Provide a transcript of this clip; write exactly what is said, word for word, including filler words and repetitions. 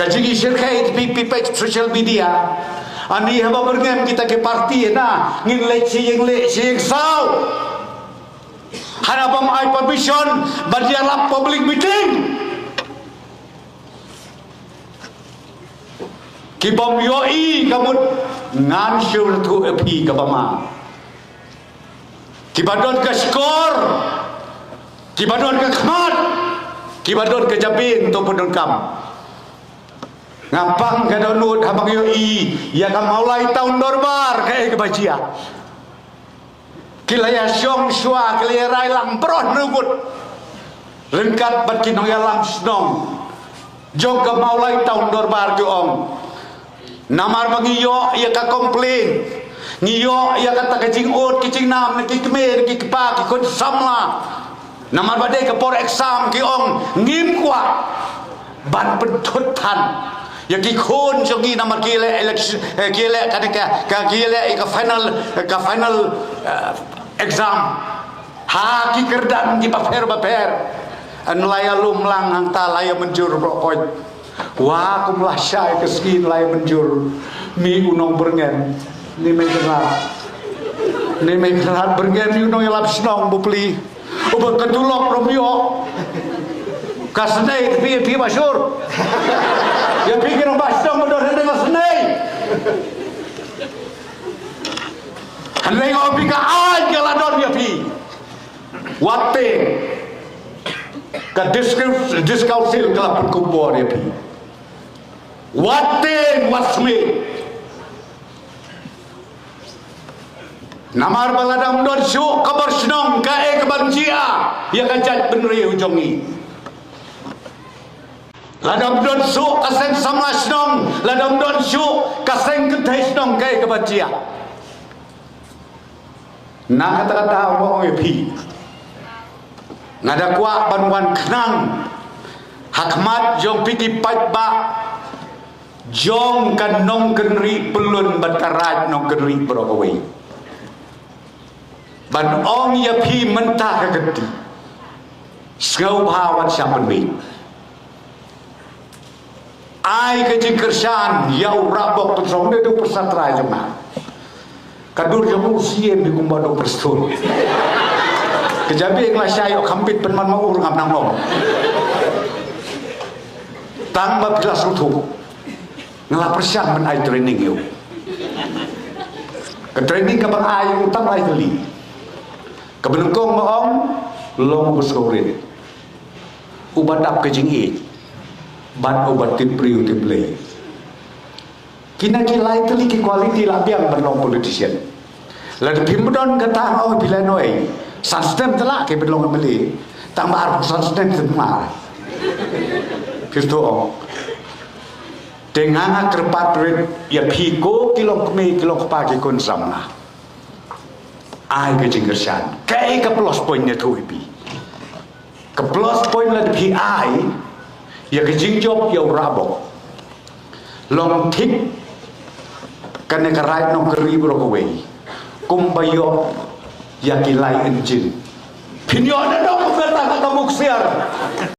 Ka jingïashyrkhei phi, phi peit social media. Ani haba byrngem kita ki party na, ngin leit sha ïing leh sha ïing saw. Hana bym ai permission ban ïalap public meeting. Ki bym ïohi ka mut ngan sngewthuh ïa phi kaba ma. Kiba don ka shkor, kiba don ka khmat, kiba don ka jabieng to pyndonkam. Nga pang ka dohnud haba nga ïohi ïa ka Mawlai Town Dorbar kaei kaba jia. Ki la ïa shong shuwa, ki la ïa rai lang baroh nukut. Ryngkat bad ki nongïalam shnong jong ka Mawlai Town Dorbar ki ong. Namar ba ngi ïoh ïa ka complain, ngi ïoh ïa kata ka jingud ki jingnam na ki kmie, na ki kpa, ki khun samla. Namar ba dei ka por exam ki ong ngim kwah ban pynthut than ïa ki khun jong ngi namar ki leh election, eh, ki leh ka, ka, ka, ki leh ka final, ka final, eh, exam. Ha ki kyrdan kiba pher ba pher. Yn la ïa lum lang hangta la ïa mynjur baroh khoit. Wa kum la shai ka sngi la ïa mynjur. Mi u nongbyrngen. Ni mei kynrad. Ni mei kynrad byrngen mi u nongïalap shnong bapli. Uba ka tulop ruh ym ïoh. Ka snei te phi, phi ba shur. Ïa phi ki nongbah shnong ba don hynrei ka snei. Hynrei nga ong phi ka aiñ ka la don ïa phi. Wat te ka District, District Council ka la pynkup bor ïa phi. Wat te wat smiej. Namar ba lada ym don shuh ka bor shnong kaei kaban jia ïa ka jaitbynriew jong ngi. Lada ym don shuh ka seng samla shnong, lada ym don shuh ka seng kynthei shnong kaei kaban jia. Na kata ka daw nga ong ïa phi. Nga da kwah ban wan khnang ha khmat jong phi ki paidbah jong ka Nongkynrih Pyllun bad ka Raid Nongkynrih baroh kawei. Ban ong ïa phi mynta ka kynti. Sngewbha wat shah pynbeit. Ai ka jingkyrshan ïa u Rabok Tynsong, dei u pyrsa trai jong nga. Ka dur jong u siem hi kumba u pyrsa. Ka jabieng la shai ïoh kham bit pynban ma u ngam nang ong. Tang ba phi la sngewthuh. Nga la pyrshang ban ai training ïa u. Ka training kaba nga ai ïa u tang lai tylli. Kaba nyngkong nga ong long u sngewrit. Uba dap ka jingïeit bad uba tip briew tip Blei. Kine ki lai tylli ki quality la biang ban long politician. Lada phim don kata nga ong phi lehnoh ei. San snem te la ki ban long M L A. Tang ba arphew san snem te mar. Phi to ong. Te nga nga kyrpad rit ïa phi ko ki long kmie ki long kpa ki khun samla. Ai ka jingkyrshan. Kaei ka plus point ne thuh ïa phi. Ka plus point lada phi ai ïa ka jingjop ïa u Rabok. Long thik kane ka Raid Nongkynrih baroh kawei. Kumba ïoh ïa ki lai engine. Phin ïoh na dong ka ta ka muk siar.